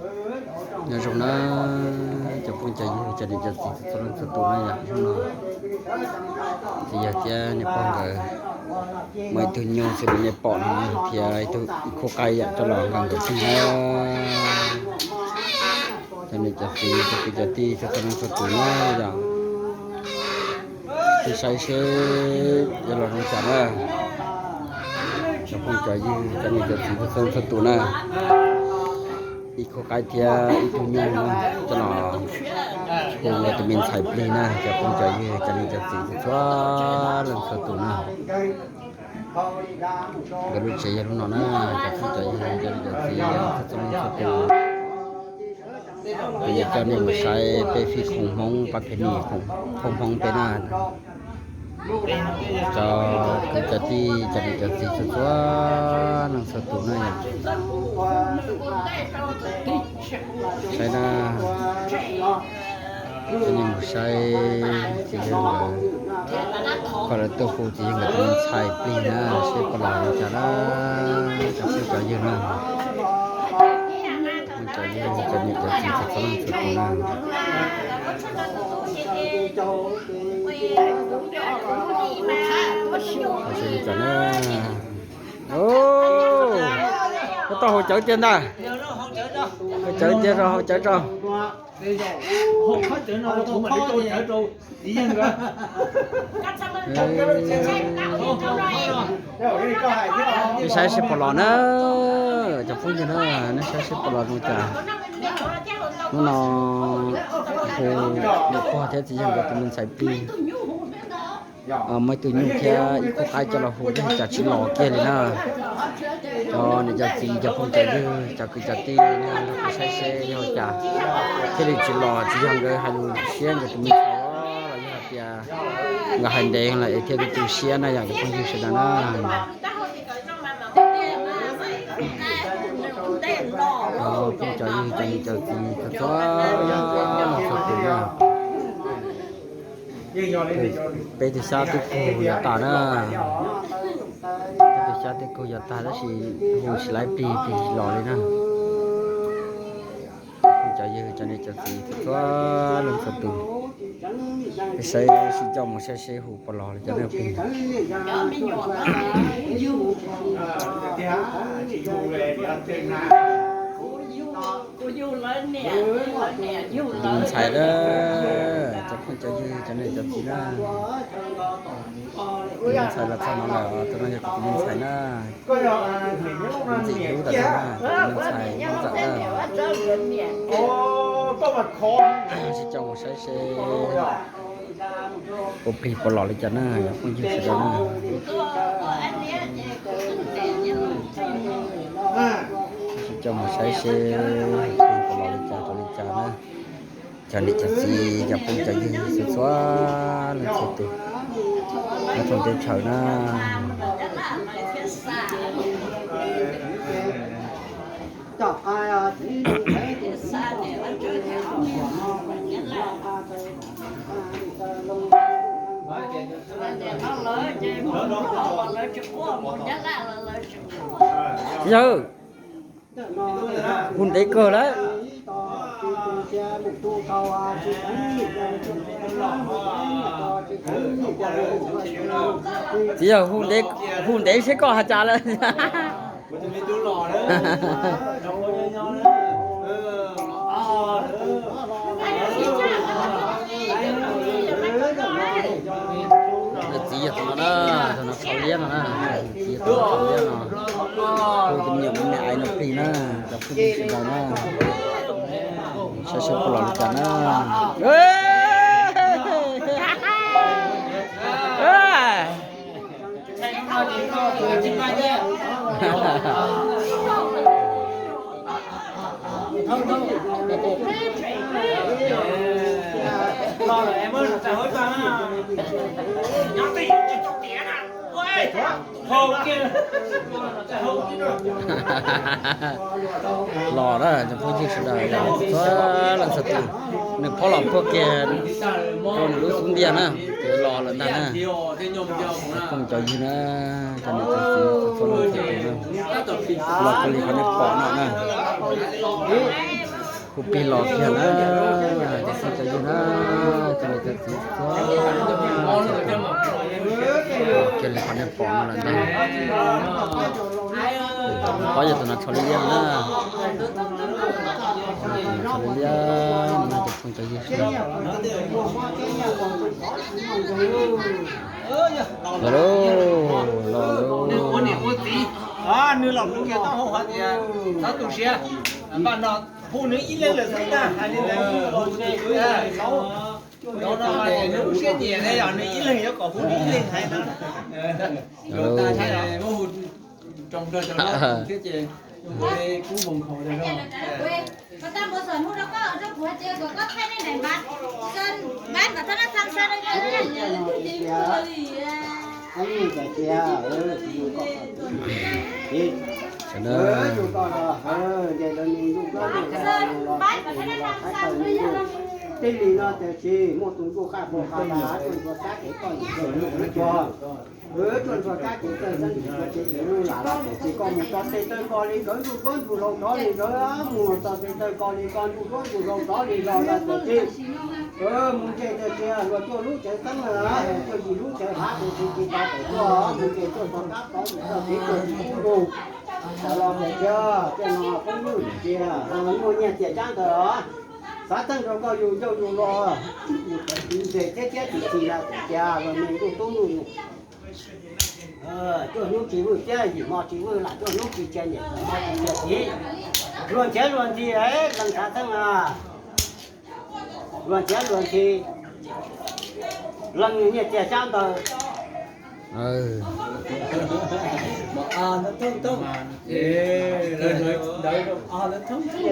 Nyob zoo na cov phooj cov ywg, cov niam cov txiv txhua leej txhua tus na yom. Hnub no txiv yawg thiab niam pog nkawd muaj ib tug nyuj xws li nej pom no thiab ib tug khub qaib yom coj los nqa nkawd plig na. Cov niam cov txiv cov kwv cov tij txhua leej txhua tus na yom. Sim saib seb yuav los zoo cas na. Cov phooj cov ywg, cov niam cov txiv txhua leej txhua tus na, ib khub qaib thiab ib tug nyuj na, coj los hu nkawd tus me ntxhais plig na. Cov phooj cov ywg, cov niam cov txiv txhua leej txhua tus na, nkawd lub tsev yog lub no na. Cov phooj cov ywg, cov niam cov txiv txhua leej txhua tus, kuv yuav coj nej mus saib peb fij khoom Hmoob pab phem nim khoom Hmoob peb na. Cov kwv cov tij, cov niam cov txiv txhua txhua leej txhua tus na yom. Saib na, coj nej mus saib txiv yawg nkawd, koj lawv tuaj hu txiv yawg nkawd tus me ntxhais plig na, seb puas los li cas na. Cov phooj cov ywg na, cov niam cov txiv txhua txhua leej txhua tus na. Koj tau haus cawv tiag ntag. Haus cawv tiag, rau haus cawv rau. Nej saib seb puas los na, cov phooj ywg na, nej saib seb puas los zoo cas. Hnub no hu niam pog thiab txiv yawg nkawd tus me ntxhais plig, muaj ib tug nyuj thiab ib khub qaib coj los hu, cas tsis los kiag li na. Cov niam cov txiv, cov phooj cov ywg, cov kwv cov tij, nej ho saib seb yog cas thiaj li tsis los, tsis yog nkawd hais lus siab nkawd tus me ntxhais los yog hais tias nkawd hais ntev lawm es thiaj li tu siab na yom, cov phooj ywg sawv daws na. Cov phooj cov ywg, cov niam cov txiv txhua txhua leej txhua tus na. Peb tus xyab twb kaug yuav tas na. Peb tus xyab twb kaug yuav tas tab sis hu tsis laib plig, plig tsis los li na. Cov yawg cov niam cov txiv txhua leej txhua tus, saib sib coj mus saib seb hu puas los li cov plig. Tus me ntxhais na, cov phooj cov ywg cov niam cov txiv na. Tus me ntxhais los txog no lawm, tus no yog kuv tus me ntxhais na. Ntxim hlub tas zog na, tus me ntxhais Nkauj Ntxawm na. Sib coj mus saib seb puas plig puas los li cas na, cov phooj ywg sawv daws na. Sib coj mus saib seb plig puas los li cas rau li cas na. Cov niam cov txiv, cov phooj cov ywg txhua txhua leej txhua tus, nyob thoob teb chaws na. Yawg, hu ntev kawg lawm. Txiv yawg, hu ntev seb koj has cas lawm. Txiv yawg tus no na, tus no thaum liab no na, txiv yawg tus no thaum liab no, hu tus me nyuam me me aiv no plig na, cov phooj ywg sawv daws na, saib seb puas los li cas na. Los na cov phooj ywg sawv daws, txhua leej txhua tus, nws phob los puag kiag rau nws lub xub ntiag na, ces los lawm ntag na. Cov phooj cov ywg na, cov niam cov txiv txhua leej txhua tus na, los kawg li qhov nej pom no na. Kuv pib los kiag na, cov phooj cov ywg na, cov niam cov txiv txhua, kiag li qhov nej pom no lawm ntag. Pob yog tus no txhua li liab na, tus no txhua li liab na cov phooj cov ywg. Los lauj, los lauj. Nws los kuv kiag tau hauv hais tias txhob tu siab, npaj no hu nws ib leeg lawm xwb ntag, hais li ntawd. Nws lub siab nyiam ne, yog nws ib leeg yuav kom hu nws ib leeg hais no. Tej li no ces tsis muaj tus ntuj qaj pom qab tas, tuaj ntxuag kab kev txawj ntxuag kab kev txawj ntxuag lus lam los ces koj mus tso tes taw ko li nkawd ntuj duab ntuj hlauv rov li nkawd, mus tso tes taw ko li koj ntuj duab ntuj hlauv rov li los lawm ces mus ntshe tias luag tuaj lub tsev xeeb, tuaj yim lub tsev hav ces tsis tau pem tuaj, mus ntshe tuaj txog kab tod mus txog kev tuaj tsis kub ntuj. Txawm los tias tiag, tej no poob nyiaj tiag, muaj nyiaj txiag tsab ntawd, xav txheej rau koj yug ncauj yug lo, ntshe thiab thiab tsis txi los tias tiag los me ntuj tub ntuj, cuaj hnub tsis vwj thiab yim hmo tsis vwj lam cuaj hnub tsis txia niam tsis txia txiv, luag nrhiav luag nthi, leej xav txheej a, luag nrhiav luag nthi, leej nyiaj txiag tsab ntawd. Nyiaj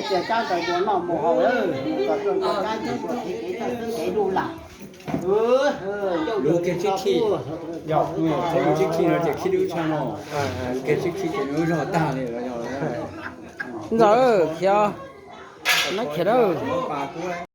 txiag tsab ntawd mus noj mus haus, kom tuaj nrog kab ntxwg tuaj kev kev txawj kev lus lam. Ncauj lus sib khi, yog ncauj lus sib khi no ces khib dub tshaj no, kev sib khi ces nws zog tag li. Ntxawm khiav, nab khiav dawb.